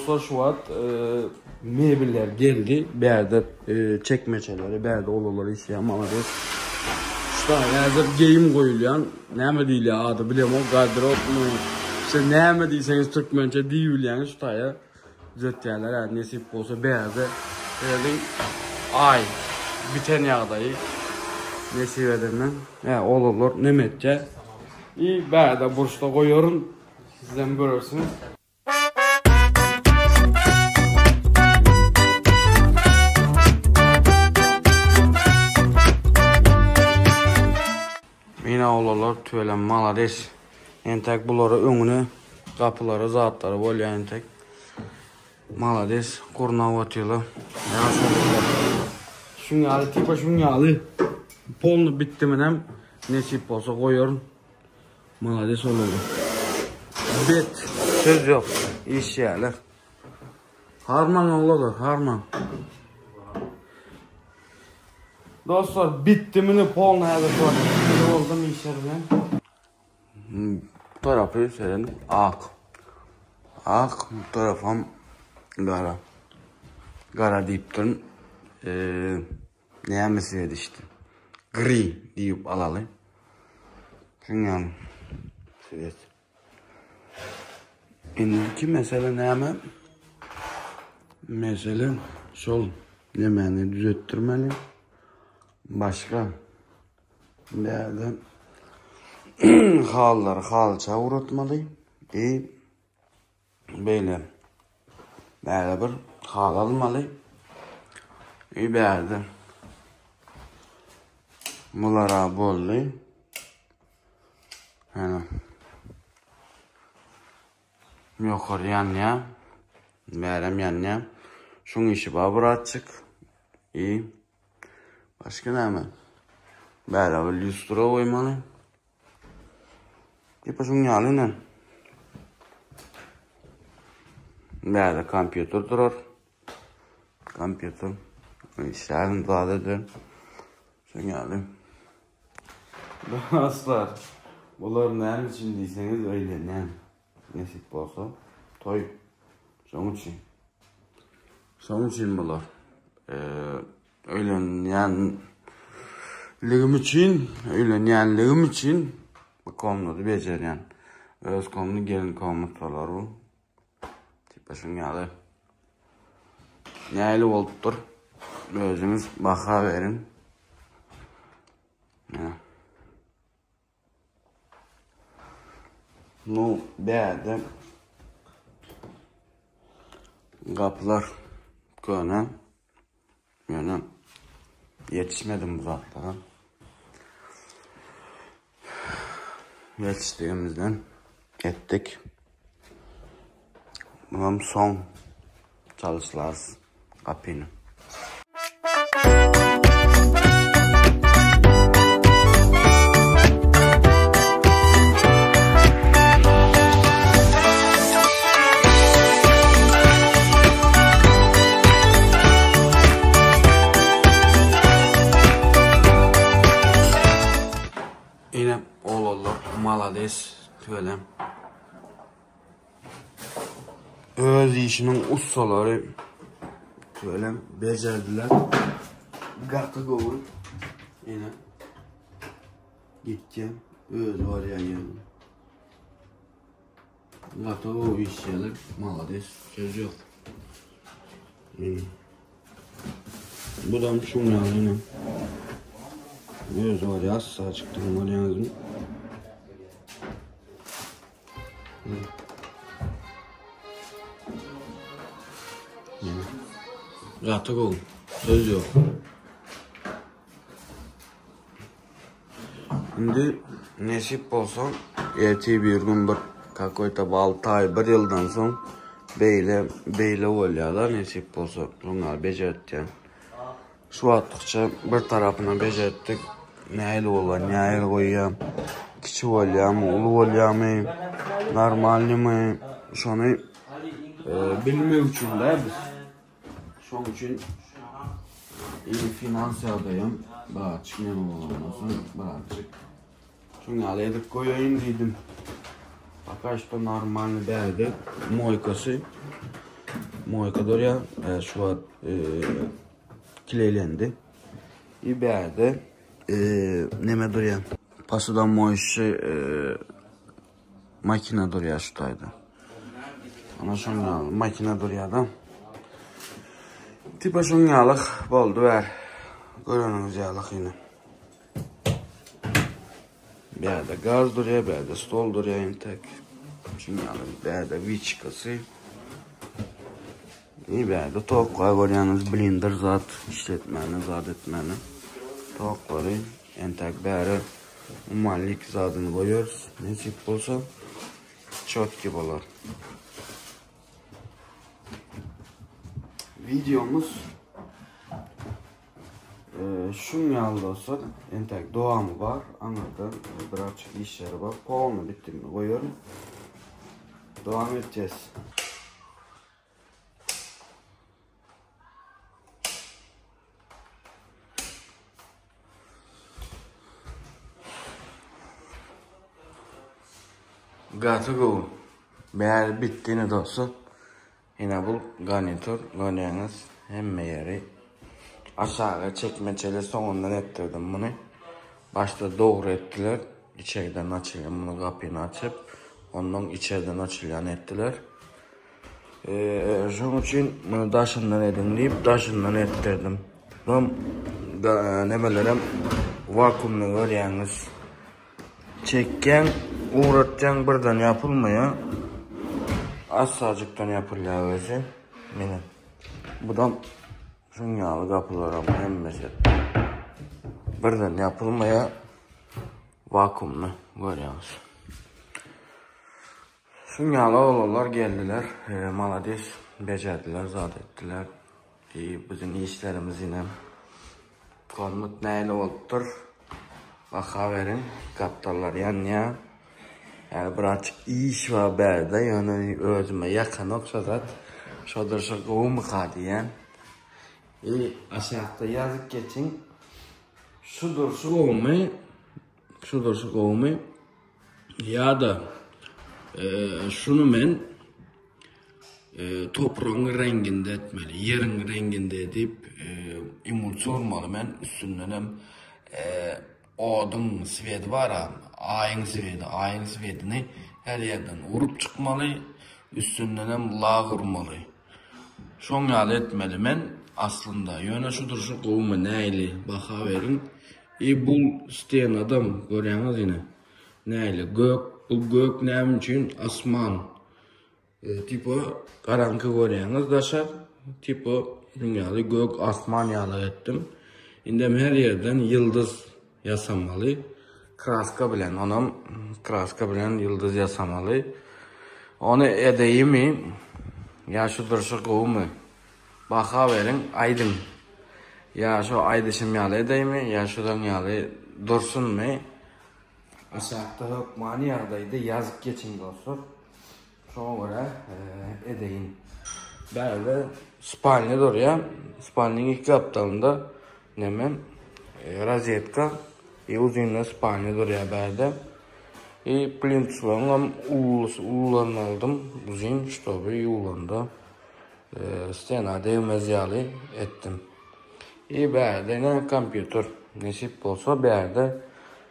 Dostlar şu wagt mebeller geldi. Bärde çekmeçeleri, bärde olarlar işleýär. Malades. Şu häzir geýim goýulýan, näme diýilýär ady bilemok, garderobmy? İşte näme diýseňiz türkmençe diýibilýäňiz şu taýa düzetýärler. Hä, nesip bolsa bärde özüň aý biten ýagdaýy nesip edenden. Hä, olarlar neme etýär? I bärde burçda goýaryn. Sizem görersiňiz. Mina oglanlar tüweleme malades. Entek bulara öňüne gapylary zatlary bolýar entek. Malades gurnap otyrlar. Ýaş oglanlar. Şuň ýaly tipa şuň ýaly. Polny bitdiminem nesip bolsa goýaryn. Malades olarlar. Bet söz ýok. Işýärler. Harman oglanlar, harman. Dostlar bitdi mini polny häzir şu wagt boldum işler bilen. Bu tarapy seren ak. Ak bu tarapam gara. Gara diýipdirin. Eee näme seret işte. Gri diýip alaly. Şuňa seret. Indiki mesele näme? Mesele şol nemäni düzetdirmeli. Başga bärde hallary halyça ugratmaly. I beýle bärde bir haly almaly. I bärde bulara boldy. Hany. Ýokary ýanýa. Bärem ýanýa. Şuň işi bar birazjyk. I başga näme? Bäre bir lýustra goýmaly. Tipa şuň ýaly ine. Bärde kompýuter durar. Kompýuter. Işlärin zat eder. Şuň ýaly. Dostlar, bular näme üçin diýseňiz öýlenýän. Nesip bolsa toý. Şoň üçin. Şoň üçin bular. Öýlenýän ligim üçin, öýlenýänligim üçin bu komnady bejerýän. Öz komny gelin komnat bolar bu. Tipa şuň ýaly. Näli bolupdyr? Özüňiz baha beriň. Nu, bärde gapylar köne. Ýöne ýetişmedim bu zatlara. Ýetişdigimizden etdik. Bunam soň çalyşlarys gapyny. Ine oglanlar malades tüwelem. Öz işiniň ussalary tüwelem bejerdiler. Gaty gowy. Ine. Gitýän özi barýan ýerine. Gaty gowy işýärler. Malades. Söz ýok. Ine. Budam şuň ýaly ine. Özi barýar, saçykdan barýan. Gaty gowy. Söz ýok. Indi nesip bolsa ertir bir gün bir kakoýta bir 6 aý bir ýyldan soň beýle beýle bolýarlar nesip bolsa şoňa bejertýän. Şu wagtlykça bir tarapyna bejertdik. Nähili bolar, nähili goýýam, kiçi bolýarmy, uly bolýarmy, normalnymy, şony e, bilmek üçin de biz. Şoň üçin iyi finans ýagdaýym birazçyk neme bolandan soň birazçyk şuň ýaly edip goýaýyn diýdim. Пока что normalny bärde moýkasy. moýka durýar. E, şu wagt e, kileýlendi. I bärde e, neme durýar? Posuda moýuşy e, makina durýar şu taýda. Ana şoň ýaly makina durýar da. Tipa şoň ýaly boldy bär. Göreniňiz ýaly ýene. Bärde gaz durýar, bärde stol durýar entek. Şoň ýaly bärde wiçkasy. I bärde tok bar görýäňiz, blender zat işletmäne, zat etmäne. Toklary entek bäri umallik zadyny goýarys. Nesip bolsa çotki bolar. Videomuz e, şun ýaly dostlar, entek dowamy bar. Aňyrda e, birazçyk işleri bar. Polny bitdigini goýaryn. Dowam edeceğiz. Gaty gowy. Bäri bitdi ine dostlar. Ine bu garnitur görýäňiz hemme ýeri. Aşagy çekmeçeli soňundan etdirdim muny. Başda dogry etdiler. İçeriden açylýan muny gapyny açyp, ondan içeriden açylýan etdiler. Şoň üçin muny daşyndan ediň diýip daşyndan etdirdim. Bam nemelerem wakuumly görýäňiz. Çekýäň, ugratýaň birden ýapylmaýar. Assajykdan ýapylýar özi. Mine. Budam şuň ýaly gapylaram hemmesi birden ýapylmaýar. Wakuumly görýäňiz. Şuň ýaly oglanlar geldiler, malades, bejerdiler, zat etdiler. I biziň işlerimiz ine. Komnat nähili bolupdyr? Baha beriň, gapdallar ýanýar. Ýa birazjyk iş bar bärde, ýöne özüme ýakanok şo zat. Şodur şo gowumyka diýýän. I aşakda ýazyp geçiň. Şudur şu gowumy? Şudur şu gowumy? Ýa-da şuny men topragyň reňginde etmeli, ýeriň reňginde edip, emulsiýa urmaly men, üstündenem oduň sweti bar-a, aýyň sweti, aýyň swetini her ýerden urup çykmaly, üstündenem lag urmaly. Şoň ýaly etmeli men aslynda. Ýöne şu durşy gowumy, nähili, baha beriň. I bul stenadam görýäňiz ine. Nähili gök, bu gök näme üçin asman. E, tipo garaňky görýäňiz daşar. Tipo ýaly gök asman ýaly etdim. Indem her ýerden ýyldyz ýasamaly. Kraska bilen, onam kraska bilen ýyldyz ýasamaly. Ony edeýimi? Ýa şu durşy gowumy? Baha beriň, aýdyň. Ýa şu aýdyşym ýaly edeými, ýa şudan ýaly dursunmy? Aşakda hökmany ýagdaýda ýazyp geçiň dostlar. Şoňa görä edeýin. Bärde spalnya durýar. Spalnyň iki gapdalynda neme rozetka i uzynda spalnya durýar bärde. I plintuslaryň hem ulusy ulularyny aldym. Uzyn, ştoby ýuwlanda stena degmez ýaly etdim. I bärde ine kompýuter. Nesip bolsa bärde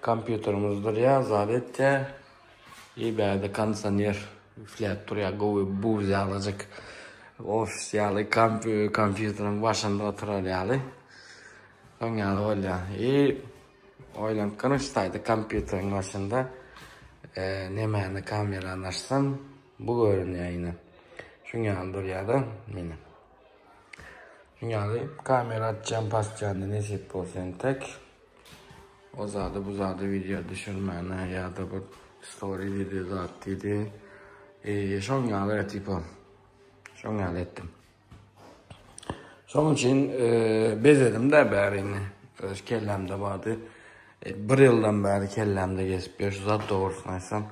kompýuterimiz durýar, zat etýär. I bärde kondisioner üfläp durýar, gowy buz ýalyjyk. Ofis ýaly kompýuteriň başynda oturar ýaly. Şoň ýaly bolýar. I oýlanyp görüň şu taýda kompýuteriň başynda nemäni kamerany açsam bu görünýär ine. Şuň ýaly durýar-da meni. Şuň ýaly kamera açýan pasýanda nesip bolsa entek. O zady bu zady wideo düşürmäne ýa-da bir story diýdi zat diýdi. E, şoň ýaly tipo. Şoň ýaly etdim. Şoň üçin e, bezedim de bärini. Öz kellämde bardy. E, bir ýyldan bäri kellämde gezip ýör şu zat dogrusyny aýtsam.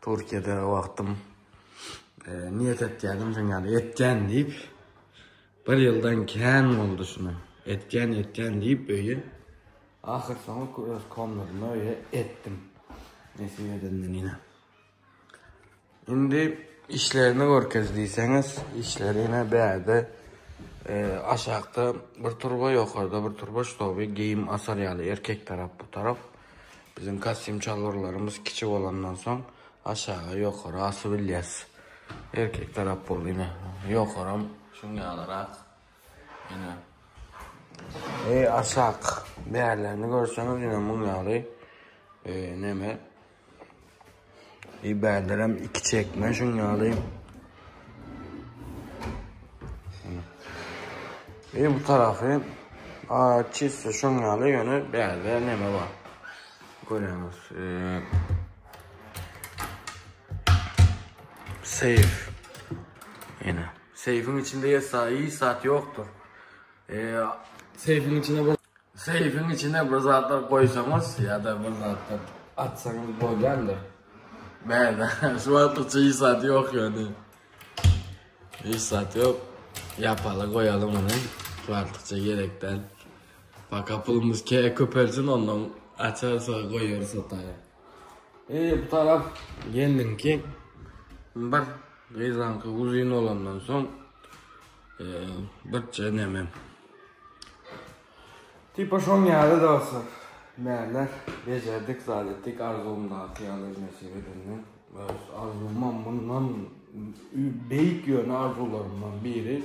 Türkiýede wagtym e, niýet etýärdim şoň ýaly etýän diýip. Bir ýyldan kän boldy şuny. Etýän etýän diýip öýe. Ahyr soňy öz komnatymy öýe etdim. Nesip edenden ine. Indi. Işlerini görkez diýseňiz, işleri ine bärde aşakda bir turba, ýokarda bir turba, ştoby geýim asar ýaly erkek tarap bu tarap. Biziň kostýum çalbarlarymyz kiçi bolandan soň aşaga ýokary asyp bilýäs. Erkek tarap bul ine ýokaram şuň ýalyrak. Ine. Eý aşak bärlerini görseňiz ine muň ýaly neme Bärlerem iki çekme şuň ýaly. E bu tarafy a çisto şuň ýaly ýöne bärde neme bar. Görýäňiz. E, Seyf. Ýene. Seyfiň içinde ýesa iyi saat ýokdur. E, seyfiň içine bir Seýfiň içine bir zatlar goýsaňyz ýa-da bir zatlar atsaňyz bolýandyr. Bärde şu wagtlykça hiç zat ýok ýöne. Hiç zat ýok. Ýapaly goýaly muny. Şu wagtlykça gerek däl. Paka pulumyz ke köpelsin ondan açarsa goýarys o taýa. E bu taraf gelniňki bir gyzlaňky uzyn bolandan soň e, birçe neme Tipa şoň ýaly dostlar. Mäler bejerdik zat etdik arzuwymdaky ýaly nesip edende. Öz arzuwymam mundan beýik ýöne arzuwlarymdan biri.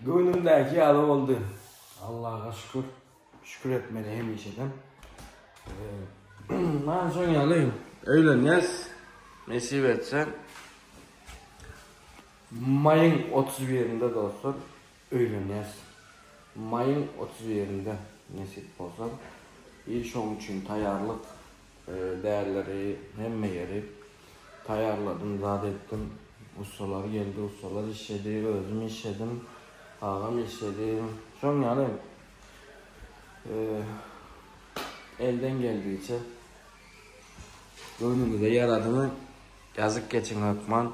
Göwnümdäki ýaly boldy. Allaha şükür. Şükür etmeli hemişeden. Mana şoň ýaly öýlenýäs. Nesip etse. Maýyň 31-inde dostlar öýlenýäs. Maýyň 31-inde nesip bolsa. I şoň üçin taýýarlyk dälleri hemme ýeri taýýarladym, zat etdim. Ussalar geldi, ussalar işledi, özüm işledim, agam işledi. Şoň ýaly elden geldigiçe göwnüňize ýaradymy ýazyp geçiň hökman.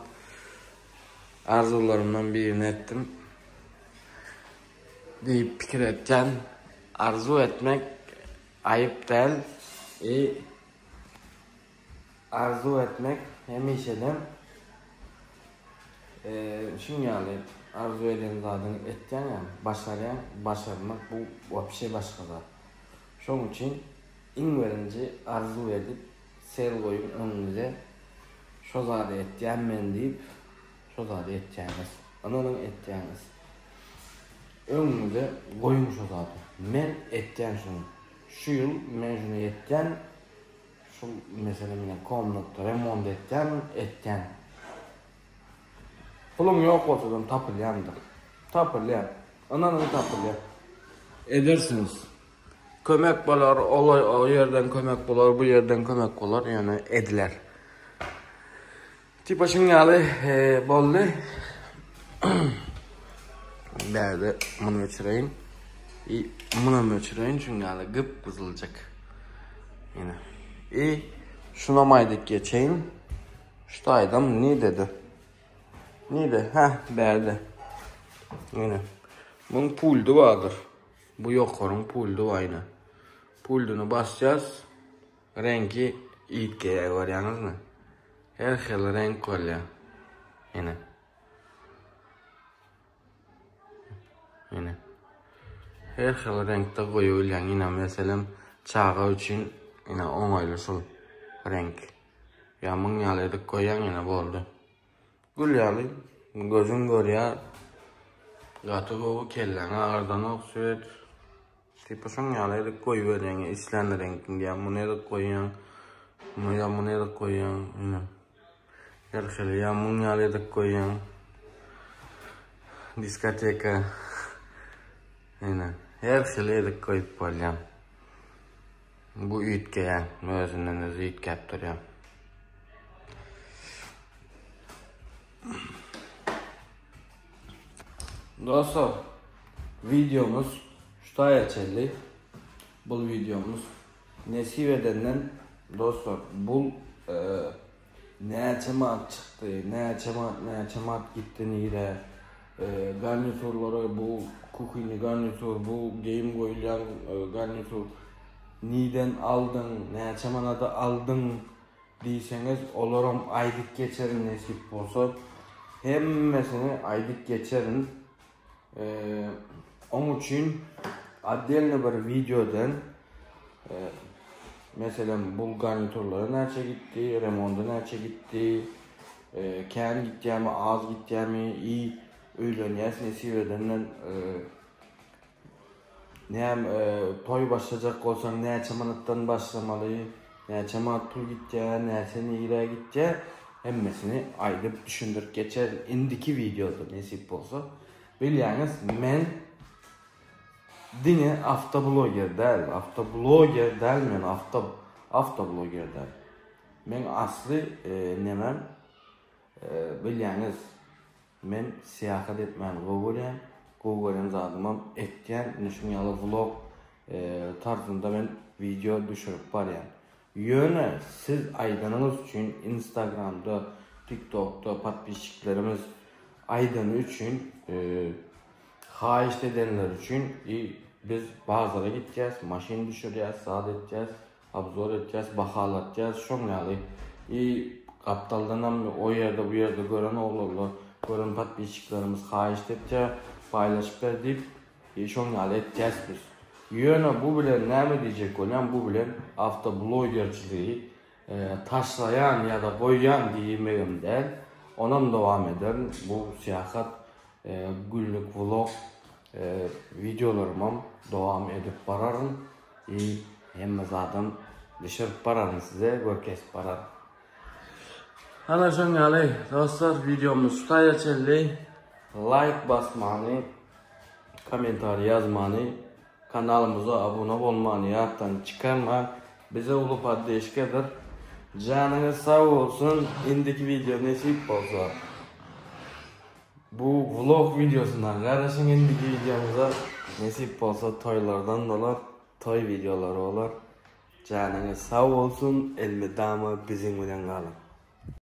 Arzuwlarymdan birini etdim diýip pikir etýän. Arzuw etmek aýyp däl. E arzuw etmek hemişeden e, şuň ýaly arzuw eden zadyňy etýäň ýa başarýaň, başarmak bu wapşe başga zat. Şoň üçin iň birinji arzuw edip sel goýuň öňüňize şo zady etýän men diýip şo zady etýäňiz. Ynanyň etýäňiz. Öňüňize goýuň şo zady. Men etýän şuny. Şu ýyl men şuny etýän. Şu mesele menen komnatda remont etýän, etýän. Puluň ýok bolsadam tapylýandyr. Tapylýar. Ynanyň tapylýar. Edersiňiz. Kömek bolar, ol o ýerden kömek bolar, bu ýerden kömek bolar, ýöne ediler. Tipa şuň ýaly e, boldy. Bärde muny öçüreýin. I muny öçüreýin şuň ýaly gyp gyzyljak. Ýene. I şuna aýdyp geçeýin. Şu taýdam nidedi? Nide? Hä, bärde. Ýene. Muň puldy bardyr. Bu ýokaryň puldy bar ýene. Puldyny basýas. Reňki üýtgeýär görýäňizmi? Her hil reňk bolýar. Ýene. Ýene. Her hil reňkde goýup bilýäň. Ýene meselem çaga üçin ýene oňaýly şul reňk. Ýa muň ýaly edip goýýaň ýene boldy. Gül ýaly gözüň görýär. Gaty gowy kelläňi agyrdanok swet. Tipa şoň ýaly edip goýberýäň islän reňkiň ýa muny edip goýýaň. Muny ýa muny edip goýýaň. Ine. Her hili ýa muň ýaly edip goýýaň. Diskoteka. Ine. Her hili edip goýup bolýar. Bu üýtgeýär. Özünden özi üýtgäp durýar. Dostlar, videomuz şu taýa çenli. Bu videomuz nesip edenden dostlar bu e, näçe manat çykdy, näçe manat, näçe manat gitdi nire. E, garniturlara bu kuhini garnitur, bu geýim goýulýan e, garnitur niden aldyň, näçe manada aldyň? diýseňiz olaram aýdyp geçerin nesip bolsa. Hemmesini aýdyp geçerin. Oň üçin otdelny bir wideodan meselem bu garniturlara näçe gitdi, remonda näçe gitdi, kän gitýärmi, az gitýärmi, i öýlenýäs nesip edenden näme toý başlajak bolsaň näçe manatdan başlamaly, näçe manat pul gitýär, näçe nirä gitýär, hemmesini aýdyp düşündirip geçerin indiki wideoda nesip bolsa. Bilýäňiz men diňe awtobloger däl, awtobloger däl men awto awtobloger däl. Meň asly nemem bilýäňiz Men syýahat etmäni gowy görýän. Gowy görýän zadymam etýän. Ine şuň ýaly vlog tarzynda men wideo düşürip barýan. Ýöne siz aýdanyňyz üçin Instagramda, TikTokda podpisçiklerimiz aýdany üçin haýyşt edenleri üçin i biz bazara gitýäs, maşyn düşürýäs, zat etýäs. Obzor etýäs, bahalatýas şoň ýaly. I gapdaldanam o ýerde bu ýerde gören oglanlar, gören podpisçiklerimiz haýyşt etýär, paýlaşyp ber diýip, i şoň ýaly etýäs biz. Ýöne bu bilen näme diýjek bolýan, bu bilen awtoblogerçiligi taşlaýan ýa-da goýýan diýmegim däl. Onam dowam ederin. Bu syýahat günlük vlog wideolarymam dowam edip bararyn. I hemme zadam düşürip bararyn size görkezip bararyn. Ana şoň ýaly dostlar wideomyz şu taýa çenli laýk basmany, kommentariý ýazmany, kanalymyza abuna bolmany ýatdan çykarmaň. Bize uly poddeşkadyr. Janyňyz sag bolsun. Indiki wideo nesip bolsa. Bu vlog wideosyndan garaşyň indiki wideomyza nesip bolsa toýlardan bolar toý wideolary bolar janyňyz sag bolsun elmydama biziň bilen galyň.